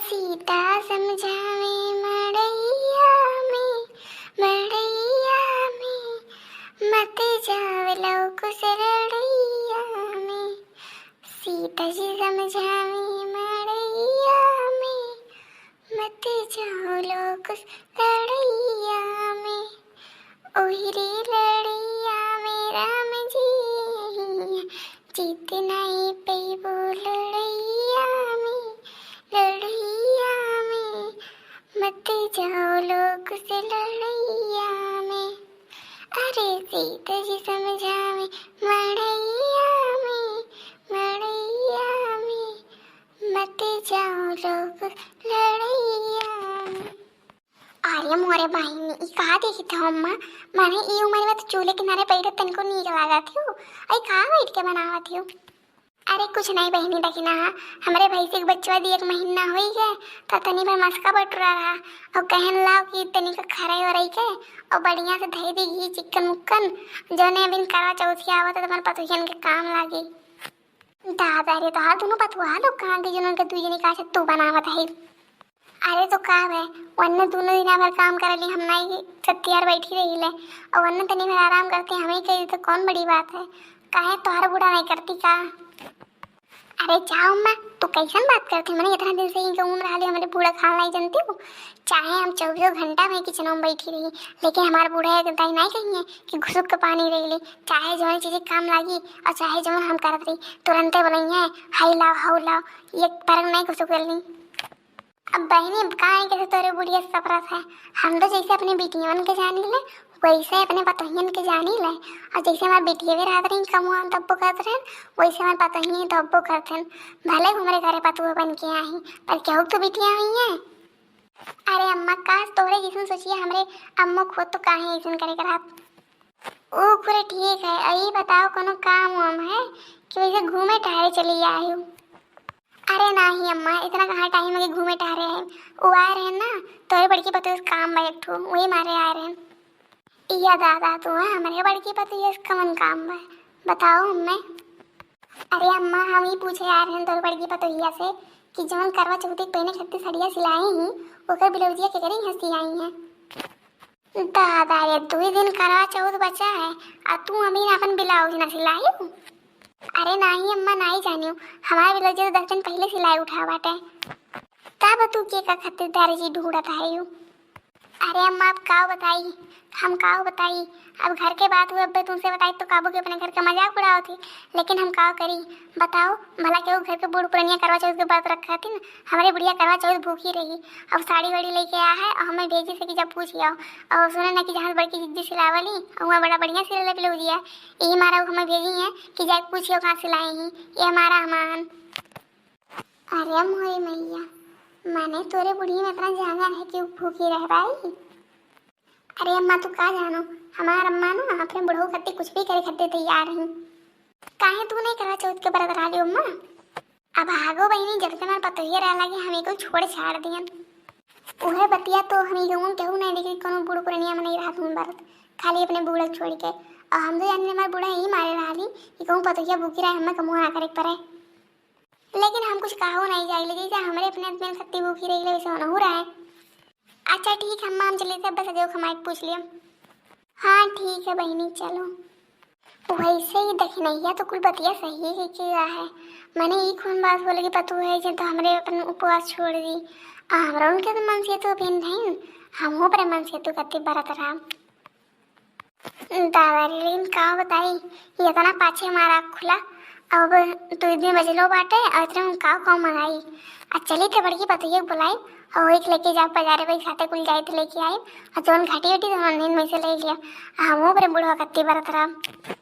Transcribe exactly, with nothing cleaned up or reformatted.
सीता समझावे मड़ैया में, मड़ैया में, मत जाव लव कुश लड़ैया में। सीता जी समझावे मड़ैया में, मत जाव लव कुश लड़ैया में। ओही रे लड़ैया में राम जी, जीत नाई पइबो लड़ैया में, लड़ैया में, मत जाव लव कुश लड़ैया में। अरे सीता जी समझावे मड़ैया में, मड़ैया में, मत जाव लव कुश लड़ैया में। अरे मोरे बहिनी, ई का देखत हो अम्मा? माने ई उमर में तो चूल्हे किनारे बैठत तनिको नीक लागत हो। अरे का बैठ के बनावत हो? अरे कुछ नहीं बहिनी, देखी ना, हमरे भैंसी के बच्चवा दी एक महीना होई गए, तो तनी भर मस्का बटुरा रहा, और कहन लाओ कि तनी का खराई वराई के, और बढ़िया से धई दी घी चिक्कन मुक्कन, जौने अबिन करवा चौथिया आवत है, तो हमारे पतोहियन के काम लागी। दादा रे, तोहार दुनो पतोहा लोग कहाँ गई, जिन्होंने के दुई जनी का से तू बनावत है? अरे तो का बे, वन्ने दुनो दिना भर काम करली, हम नाई सत्यार बैठी रही ले, और वन्ने तनी भर आराम करती, हमें कही तो कौन बड़ी बात है? काहे तोहार बूढ़ा नहीं करती का? अरे जाओ अम्मा, तू कैसन बात करती? मने इतना दिन से इनके उम्र हाली हमरे बूढ़ा खाल नहीं जानती हो। चाहे हम चौबीसों घंटा में किचन में बैठी रही, लेकिन हमार बूढ़ा एक दाई नहीं कही है कि घुसुक के पानी रही ले, चाहे जौन चीज काम लागी और चाहे जौन हम करत रही, तुरंते बोलई है, "हाई लाओ, हाउ लाओ", ये फर्क नहीं घुसुक करली। अब बहिनी, अब काहे के तोरे बुढ़िया सफरत है? हम तो जैसे अपने बिटियवन के जानी ले, वैसे अपने पतोहियन के जानी ले। और जैसे हमार बिटियवे रहत रही कमुआ तब्बो करत रहन, वैसे हमार पतोहिये तब्बो करत रहन। भले हमरे घरे पतोह बन के आई, पर केहू तो बिटिया हुई है। अरे अम्मा, काश तोहरे जैसन सोचिए हमरे अम्मो खुद तो काहे ऐसन करे करत। ऊ कुल ठीक है, अई बताओ कोनो काम वाम है कि वैसे घूमे टहरे चली आयु? अरे नाही अम्मा, इतना कहाँ टाइम हो गया घूमे टहरे है। ऊ आए रहन ना, तोरे बड़की पतोह से काम बा एक ठो, वही मारे आए रहन। इया दादा तू है, हमरे बड़की पतोहिया से कवन काम बा, बताओ हमें। अरे अम्मा, हम ही पूछे आए रहन तोरे बड़की पतोहिया से कि जवन करवा चौथी पहने खातिर सड़िया सिलाई ही, ओकर ब्लाउजिया केकरे यहाँ सियाई है? दादा रे, दुई दिन करवा चौथ बचा है, आ तू अमीन अपन ब्लाउज ना सिलाई हो? अरे नाही अम्मा, नाही जानियो, हमार ब्लाउज तो दस दिन पहले सिलाई उठा बाटे। तब तू के का खातिर दर्जी ढूंढत है यू? अरे अम्मा, अब काव बताई, हम काव बताई, अब घर के बात हुए, अब तुमसे बताई तो काबू के अपने घर का मजाक उड़ावत ही, लेकिन हम काव करी, बताओ भला, केहू घर के बूढ़ पुरनिया करवा चौथ के व्रत रखा थी ना, हमरे बुढ़िया करवा चौथ भूखी रही। अब साड़ी वाड़ी लेके आया है और हमें भेजी से कि जब पूछ आओ, और सुने ना कि जहाँ से बड़की जिज्जी सिलावली, और वहाँ बड़ा बढ़िया सिले ब्लाउजिया, यही मारा वो हमें भेजी है कि जाए पूछियो कहाँ सिलाई ही, ये हमारा हमान। अरे मोरी मैया, माने तोरे बुढ़िया में इतना जांगर है कि वो भूखी रह पाई? अरे अम्मा, तू का जानो, हमार अम्मा ना अपने बुढ़ऊ खातिर कुछ भी करे खातिर तैयार हैं। काहे तू नहीं करवा चौथ के व्रत रहा लियो अम्मा? अब हागो बहिनी, जब से हमार पतोहिया रह लगे, हम एको छोड़ छाड़ दियन। उहे बतिया तो हम ई गाँव केहू नहीं देखे, कोनो बूढ़ पुरनिया में नहीं रहत हूँ व्रत, खाली अपने बूढ़ा छोड़ के। और हम तो जाने हमार बूढ़ा यही मारे रहा ली कि कहूँ पतोहिया भूखी रहे, हमें कमुआ ना करे के पड़े। लेकिन हम कुछ कहो नहीं जाइले, जैसे हमरे अपने आदमी शक्ति भूखी रही, वैसे होना हो रहा है। अच्छा ठीक है अम्मा, हम चले थे, बस जो हमारे पूछ लिया। हाँ ठीक है बहिनी, चलो। वैसे ही दखिनैया तो कुल बतिया सही है कि है, मैंने ई कौन बात बोले कि पतोह है जे तो हमरे अपन उपवास छोड़ दी, आ हमरा उनके तो मन से तो भिन्न है, हम अपने मन से तो कति बरत रहा। दादा रे, लेकिन का बताई, ये इतना पाछे मारा खुला। अब दो दिन बजलो बाटे, और इतने में काव काव मंगाई। आ चली थे बड़की पतोहिया के बुलाई, और एक लेके जाओ बाजारे, भाई साथे कुल जाए थे लेके आई, और जौन घटी उटी तो नींद में से ले लिया। आ हमहू पर बूढ़ा कत्ती बरत रहा।